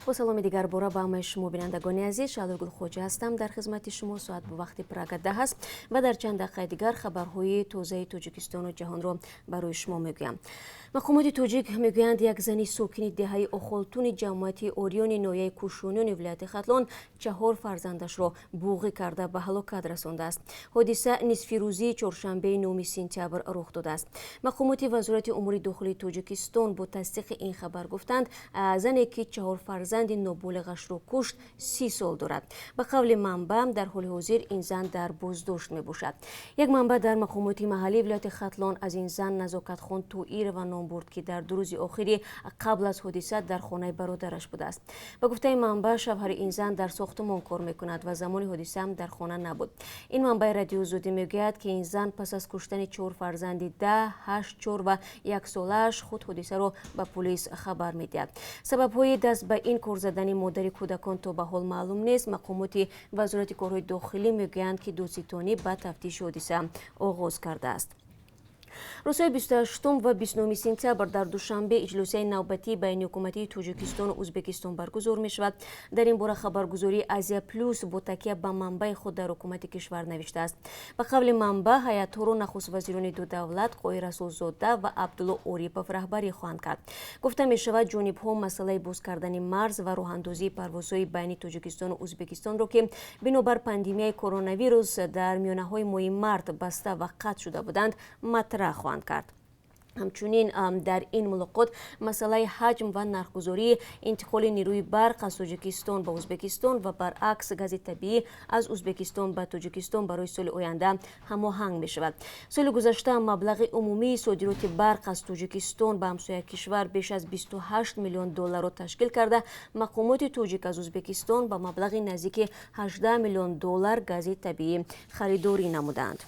Бо саломи дигар бора ба ҳамаи шумо, бинандагони азиз. Шаҳлои Гулхоҷа ҳастам дар хизмати шумо. Соат бо вақти Прага 10 аст ва дар чанд дақиқаи дигар хабарҳои тозаи Тоҷикистону ҷаҳонро барои шумо мегӯям. Мақомоти тоҷик мегӯянд, як зани сокини деҳаи Охолтуни ҷамоати Ориёни ноҳияи Кӯшониёни вилояти Хатлон чаҳор фарзандашро буғӣ карда ба ҳалокат расондааст. Ҳодиса нисфирӯзии чоршанбеи 9 сентябр рух додааст. Мақомоти Вазорати умури дохилии Тоҷикистон бо тасдиқи ин хабар гуфтанд, зане ки чаҳор фарзанди ноболиғашро кушт, 30 сол дорад. Ба қавли манбаъ, дар ҳоли ҳозир ин зан дар боздошт мебошад. Як манбаъ дар мақомоти маҳаллии вилояти Хатлон аз ин зан Назокатхон Тоирова ном бурд, ки дар 2 рӯзи охири қабл аз ҳодиса дар хонаи бародараш будааст. Ба гуфтаи манбаъ, шавҳари ин зан дар сохтумон кор мекунад ва замони ҳодисаам дар хона набуд. Ин манбаи Радиои Озодӣ мегӯяд, ки ин зан пас аз куштани чор фарзанди 10, 8, 4 ва 1 солааш худ ҳодисаро ба полис хабар медиҳад. Сабабҳои даст ба ин кор задани модари кӯдакон то ба ҳол маълум нест. Мақомоти Вазорати корҳои дохилӣ мегӯянд, ки додситонӣ ба тафтиши ҳодиса оғоз кардааст. Рӯзҳои 28 ва 29 сентябр дар Душанбе иҷлосияи навбатии байниҳукуматии Тоҷикистону Ӯзбекистон баргузор мешавад. Дар ин бора хабаргузории Азия Плюс бо такя ба манбаи худ дар ҳукумати кишвар навиштааст. Ба қавли манбаъ, ҳайатҳоро нахуствазирони ду давлат Қоҳир Расулзода ва Абдулло Орипов раҳбарӣ хоҳанд кард. Гуфта мешавад, ҷонибҳо масъалаи боз кардани марз ва роҳандозии парвозҳои байни Тоҷикистону Ӯзбекистонро, ки бинобар пандемияи коронавирус дар миёнаҳои моҳи март баста ва қатъ шуда буданд, матраҳ хоҳанд кард. Ҳамчунин дар ин мулоқот масъалаи ҳаҷм ва нархгузории интиқоли нерӯи барқ аз Тоҷикистон ба Ӯзбекистон ва баръакс гази табиӣ аз Ӯзбекистон ба Тоҷикистон барои соли оянда ҳамоҳанг мешавад. Соли гузашта маблағи умумии содироти барқ аз Тоҷикистон ба ҳамсоя кишвар беш аз 28 миллион долларро ташкил карда, мақомоти тоҷик аз Ӯзбекистон ба маблағи наздики 18 миллион доллар гази табиӣ харидорӣ намуданд.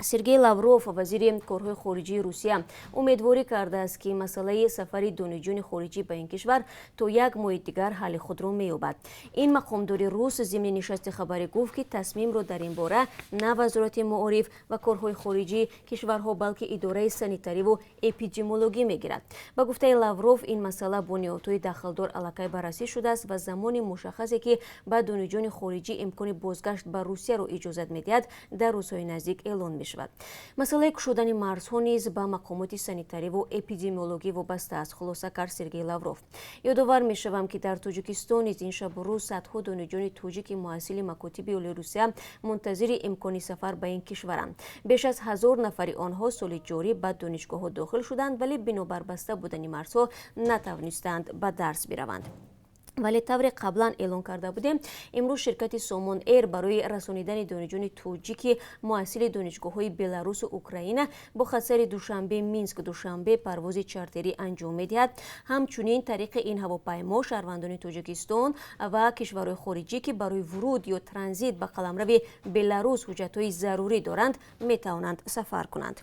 Сергей Лавров, вазири корҳои хориҷии Русия, умедворӣ кардааст, ки масъалаи сафари донишҷӯёни хориҷӣ ба ин кишвар то як моҳи дигар ҳалли худро меёбад. Ин мақомдори рус зимни нишасти хабарӣ гуфт, ки тасмимро дар ин бора на Вазорати маориф ва корҳои хориҷии кишварҳо, балки идораи санитариву эпидемиологӣ мегирад. Ба гуфтаи Лавров, ин масъала бо ниҳодҳои дахлдор аллакай баррасӣ шудааст ва замони мушаххасе, ки ба донишҷӯёни хориҷӣ имкони бозгашт ба Русияро иҷозат медиҳад, дар рӯзҳои наздик эълон мешавад. Масъалаи кушодани марзҳо низ ба мақомоти санитариву эпидемиологӣ вобаста аст, хулоса кард Сергей Лавров. Ёдовар мешавам, ки дар Тоҷикистон низ ин шабу рӯз садҳо донишҷӯёни тоҷики муҳассили макотиби олии Русия мунтазири имкони сафар ба ин кишваранд. Беш аз 1000 нафари онҳо соли ҷорӣ ба донишгоҳҳо дохил шуданд, вале бинобар баста будани марзҳо натавонистанд ба дарс бираванд. Вале тавре қаблан эълон карда будем, имрӯз ширкати Сомон Эйр барои расонидани донишҷӯёни тоҷики муҳассили донишгоҳҳои Беларусу Украина бо хатсайри Душанбе Минск Душанбе парвози чартерӣ анҷом медиҳад. Ҳамчунин тариқи ин ҳавопаймо шаҳрвандони Тоҷикистон ва кишварҳои хориҷӣ, ки барои вуруд ё транзит ба қаламрави Беларус ҳуҷҷатҳои зарурӣ доранд, метавонанд сафар кунанд.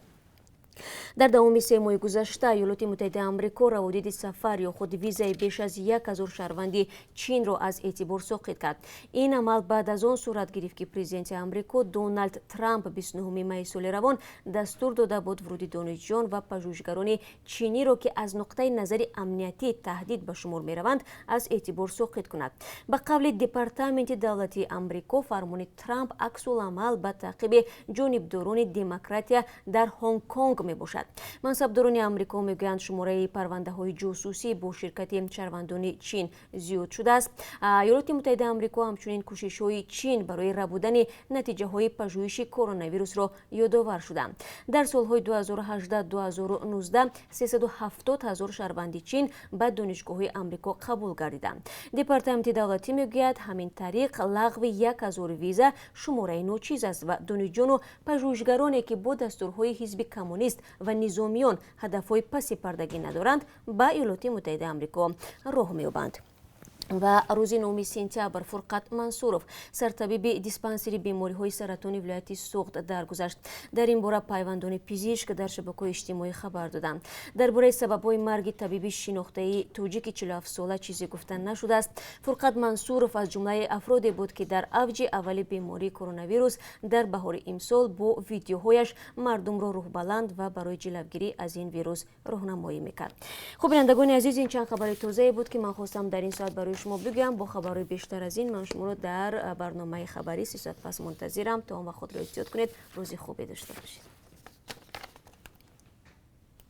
Дар давоми 3 моҳи гузашта Иёлоти Муттаҳидаи Амрико раводиди сафар ё худ визаи беш аз 1000 шаҳрванди Чинро аз эътибор соқит кард. Ин амал баъд аз он сурат гирифт, ки президенти Амрико Доналд Трамп 29 майи соли равон дастур дода буд вуруди донишҷӯён ва пажӯҳишгарони чиниро, ки аз нуқтаи назари амниятӣ таҳдид ба шумор мераванд, аз эътибор соқит кунад. Ба қавли Департаменти давлатии Амрико, фармони Трамп аксуламал ба таъқиби ҷонибдорони демократия дар Ҳонг-Конг мебошад. Мансабдорони Амрико мегӯянд, шумораи парвандаҳои ҷосусӣ бо ширкати шаҳрвандони Чин зиёд шудааст. Иёлоти Муттаҳидаи Амрико ҳамчунин кӯшишҳои Чин барои рабудани натиҷаҳои пажӯҳиши коронавирусро ёдовар шуданд. Дар солҳои 2018-2019 370 ҳазор шаҳрванди Чин ба донишгоҳҳои Амрико қабул гардиданд. Департаменти давлатӣ мегӯяд, ҳамин тариқ лағви 1000 виза шумораи ночиз аст ва донишҷӯёну пажӯҳишгароне, ки бо дастурҳои ҳизби коммунист ва низомиён ҳадафҳои паси пардагӣ надоранд, ба Иёлоти Муттаҳидаи Амрико роҳ меёбанд. Ва рӯзи 9 сентябр Фурқат Мансуров, сартабиби диспансери бемориҳои саратони вилояти Суғд, даргузашт. Дар ин бора пайвандони пизишк дар шабакаҳои иҷтимоӣ хабар доданд. Дар бораи сабабҳои марги табиби шинохтаи тоҷики 47-сола чизе гуфта нашудааст. Фурқат Мансуров аз ҷумлаи афроде буд, ки дар авҷи аввали бемории коронавирус дар баҳори имсол бо видеоҳояш мардумро рӯҳбаланд ва барои ҷилавгирӣ аз ин вирус роҳнамоӣ мекард. Хуб, бинандагони азиз, ин чанд хабари тозае буд, ки ман хостам дар ин соат барои шумо бигӯям, бо хабарҳои бештар аз ин ман шуморо дар барномаи хабарӣ 3 соат пас мунтазирам. То он вақт худро эҳтиёт кунед, рӯзи хубе дошта бошед.